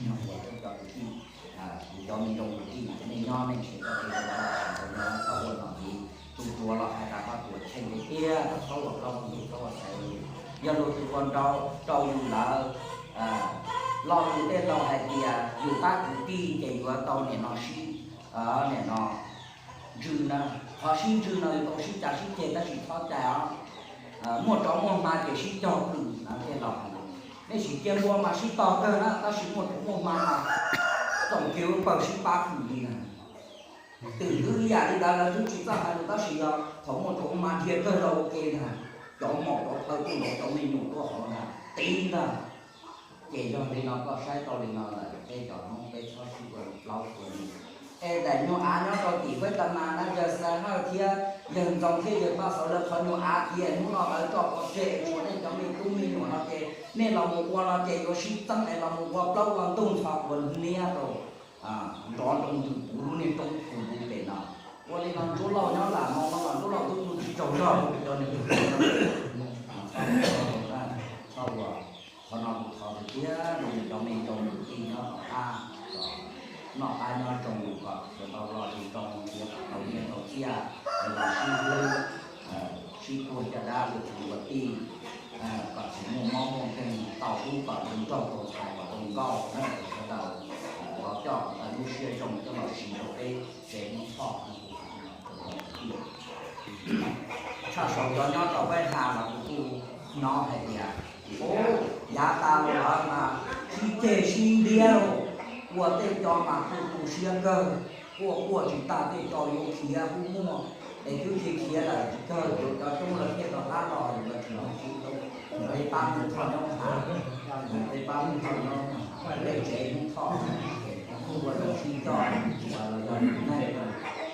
Ua cov kwv tij, kuv cov me ntoo kwv tij, nej nyob nej tsis tau txhob ua nom ntxiv, tsuas los hais tas qhov tuam tsheej tiag tiag, txhob ua plaub ua ntug, txhob ua xaiv ua lus. Yog luag twg ua rau yus lawm, los yus tej laus hais tias yus pab kwv tij ces yuav tau nim no sib, nim no ntsws na, qhov sib ntsws no yus tau sib cav sib ceg tab sis txhob cais os. Muaj tsov muaj hma ces sib cog kwm na tej laus hais. Nej sim cia ua mas sib tog kawg na tab sis muaj tsov muaj hma mas txaus kiag lub pawg sib pab kwm li na. Twm twb ib yam li ntawd lawv twb tsis txawj hais lus tab sis yog thaum muaj tsov muaj hma dhia kawg los ua ke na, cov maum cov phaw tuaj nrov cov me nyuam tuaj hauv na, tiv ntag. Ces yog li no koj saib tau li no lawm peb cov Hmoob peb txhob sib ua plaub ua ntug. Es daim nyuag av nyob rau tim Huab Tab Mas na, yawg Xab Hawj thiab yawg Ntxoo thiab yawg Paj Xauv lawv qhov nyuag av tias hnub no lawv coj pov tseg es tshuav nej cov me tub me nyuam no ces nej los mus ua no ces yuav sib txeeb es los mus ua plaub ua ntug ntxhov ua niab rau nrov nroo ntws puv lub niag roob puv pem no. Ua li no Ntsuab Lauj nyob Lam Hmo no mas Ntsuab Lauj twb ua tsis tsaug zog rau cov niag txhob ua. Qhov no kuv thov tiag tiag rau cov me ntoo kwv tij nyob tom qab, noj qab nyob zoo kom sawv daws los tsis zoo thiab kom tau nyiaj tau txiaj, los sib hlub, sib tuag caj dab ua kwv ua tij, kom tsis muaj mob muaj nkeeg, tau ub kom tau nraug, tau ntxhais kom tau nkauj na, kom sawv daws los coj kom tau lub siab zoo coj los siv rau peb tsev Hmoob Thoj. Tshaj saum cov nyob rau Huab Tab Mas los kuv kuj hnov hais tias, ub, yav tas los lawm mas sib ceg sib ntiab, ua tej co mas kuj tu siab kawg, quaj quaj tsis tag, tej co yuav khiav kuj muaj, es twb khiav khiav lawm tsis kawg, cov coob lawv thiaj rov qab los, lawv tsis los sib hlub. Peb pab Hmoob Thoj nyob hav, peb pab Hmoob Thoj nyob peb tsev Hmoob Thoj, kuj ua zoo sib coj, los yog neeg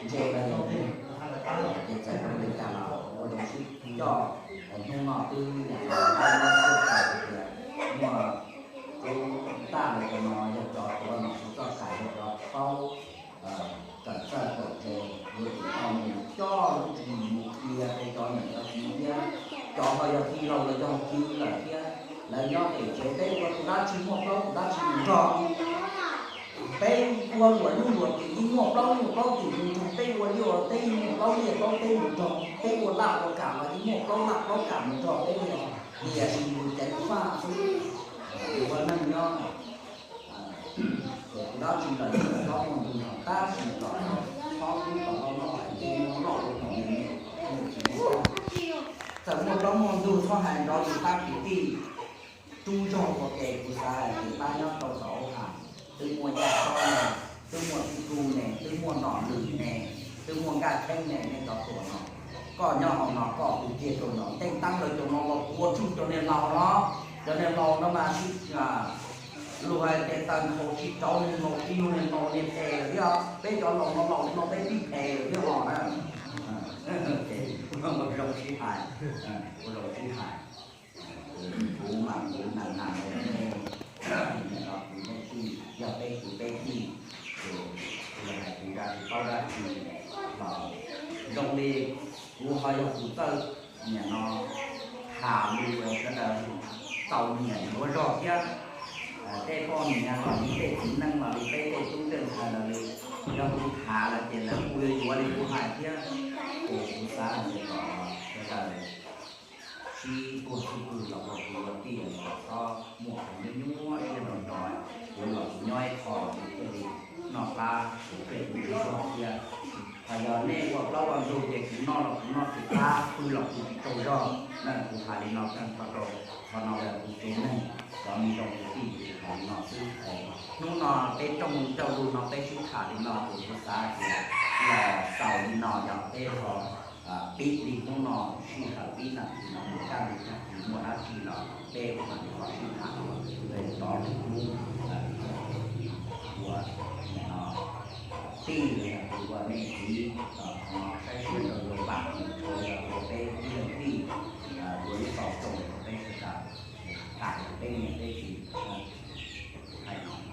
ntse los yog ces txawm zoo li cas los ua zoo sib coj. Hnub no twb nim no pab nyob xwb hais tias muaj tub ntaj los cov no yog cov tuav nom tswv txoj kais, yog cov paub kawm txawj kawm ntse, yuav tsum tau mus coj lub tswv yim mus qhia rau cov niam cov txiv thiab, cov ho yog tij laug los yog kwv lawm thiab. Lawv nyob pem tsev peb ua tus dab tsi muaj plaub tus dab tsi mus nrog, peb ua luam nyuj luam twm yeej muaj plaub nyuj plaub twm mus nrog, peb ua liaj ua teb yeej muaj plaub liaj plaub teb mus nrog, peb ua laj ua kam los yeej muaj plaub laj plaub kam mus nrog peb li os. Tiam sis yus ceev faj xwb, yus ua neeg nyob, ces tus dab tsi los yeej muaj plaub muaj ntug nrog, tab sis kom txhob kub kom tau noj hais tias muaj noj ua kom me me, tsis muaj. Txawm muaj plaub muaj ntug txhob hais nrov li pab kwv tij. Rub zog ua ke, kuv xav hais tias pab nyob rau saum hauv Ham, twb muaj Yaj Xob ne, twb muaj Txij Kuj ne, twb muaj Nom Lwm ne, twb muaj Nkaj Cheeb ne, nej cov tuam no. Koj nyob hauv no koj tus kiag rau no, nteej teeb lawv cov no los puav tsuj cov niag laus no. Cov niag laus no mas sib, luag hais tias taws nkhaus tsis rauv niag laus, tsis yug niag laus niag phem lawm thiab. Peb cov laus no laus li no peb pib phem lawm thiab os na. Ua zoo sib hais, ua zoo sib hais. Kuv mas kuv nas nas li nej, nim no kuv nej tij yog peb kwv peb tij, ces kuv hais kuv dab tsi paub dab tsi los zoo li kuv ho yog tus txawj nim no tham lus sawv daws txaus nyiam yuav zog thiab. Tej poj niam los li tej txiv neej los li peb tej tub tej ntxhais los li, yog kuv tham lawm ces lawv kuj yuav yuav li kuv hais thiab. Ces kuv xav hais tias kom sawv daws sib tuag sib pw los ua kwv ua tij, kom txhob muaj qhov nyuaj nyuaj siab nrov nrov, yuav los kuv nyob ib qho los kuv thiaj li noj qab kuv pej kuv tsaug zog thiab. Ho yog nej ua plaub ua ntug ces kuv noj los kuv noj tsis qab, pw los kuv tsis tsaug zog na. Kuv hais li no kawg nkaus rau qhov no yog kuv tsev neeg, cov me ntoo kwv tij, kuv hais li no xwb. Hnub no peb rooj cauj lus no peb sib tham li no ces kuv xav tias los xaus li no yog peb ho pib li hnub no sij hawm pib na, tsis no mus kaj ntug tag kis muaj dab tsi los peb mam li ho sib tham. Rov li hnub ua nim no tij los yog ua nej txiv, qhov no saib siab rau luag vam, tsuav yog ua peb ib leeg tij, ua ib txoj tsoom rau peb sawv daws, tham peb niam peb txiv hais no.